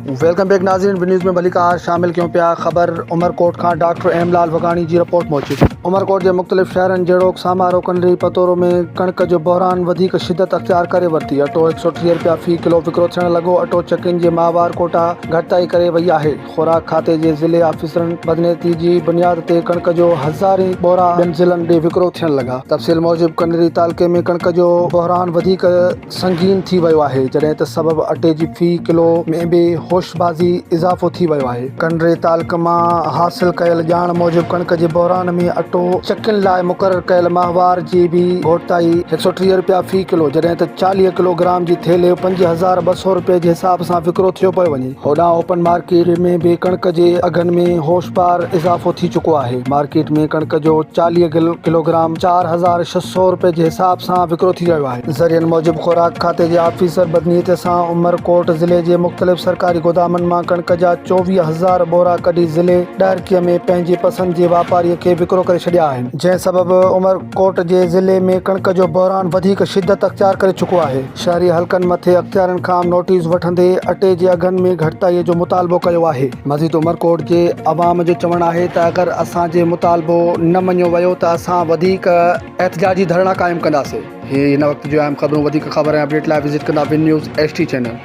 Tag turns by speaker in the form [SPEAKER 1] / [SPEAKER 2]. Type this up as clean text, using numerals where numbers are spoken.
[SPEAKER 1] Welcome back ناظرين one news ۾ ڀليڪار شامل ڪيون پيا خبر عمرڪوٽ کان ڊاڪٽر ايم لال وگاڻي جي رپورٽ موجب عمرڪوٽ جي مختلف شهرن جهڙوڪ سامارو ڪنري پتورو ۾ ڪڻڪ جو بحران وڌيڪ شدت اختيار ڪري ورتي اٽو 130 رپيا في ڪلو وڪرو ٿيڻ لڳو اٽو چڪين جي ماهوار ڪوٽا گهٽتائي ڪري وئي آهي خوراڪ کاتي جي ضلعي آفيسرن بدنيتي جي بنياد تي ڪڻڪ جو هزارين ٻورا ٻين ضلعن ڏي وڪرو ٿيڻ لڳا. تفصيل موجب ڪنري تعلقي ۾ ڪڻڪ جو بحران وڌيڪ سنگين ٿي ويو آهي جڏهن ته سبب اٽي جي في ڪلو ۾ به هوشبازي اضافو ٿي ويو آهي. ڪنري تعلقي مان حاصل ڪيل ڄاڻ موجب ڪڻڪ جي بحران ۾ اٽو چڪين لاء مقرر ڪيل ماهوار جي به گهٽتائي 130 رپيا في ڪلو جڏهن ته 40 ڪلو گرام جي ٿيلهي 5200 رپئي جي حساب سان وڪرو ٿيو پيو وڃي. هوڏانهن اوپن مارڪيٽ ۾ به ڪڻڪ جي اگهن ۾ هوشبار اضافو ٿي چڪو آهي، مارڪيٽ ۾ ڪڻڪ جو 40 ڪلوگرام 4600 رپئي جي حساب سان وڪرو ٿي رهيو آهي. ذريعن موجب خوراڪ کاتي جي آفيسر بدنيتي سان عمرڪوٽ ضلعي جي مختلف سرڪاري گودامن مان ڪڻڪ جا 24 هزار ٻورا ڪڍي ضلعي ڏهرڪي ۾ پنهنجي پسند جي واپاري کي وڪرو ڪري ڇڏيا آهن، جنهن سبب عمرڪوٽ جي ضلعي ۾ ڪڻڪ جو بحران وڌيڪ شدت اختيار ڪري چڪو آهي. شهري حلقن مٿي اختيارين کان نوٽيس وٺندي اٽي جي اگهن ۾ گهٽتائي جو مطالبو ڪيو آهي. مزيد عمرڪوٽ جي عوام جو چوڻ آهي ته اگر اسان جي مطالبو نه مڃيو ويو ته اسان وڌيڪ احتجاجي ڌرڻا قائم ڪنداسين. هي هن وقت جون اهم خبرون وڌيڪ خبر ۽ اپڊيٽ لاء وزٽ ڪندا one news H T channel.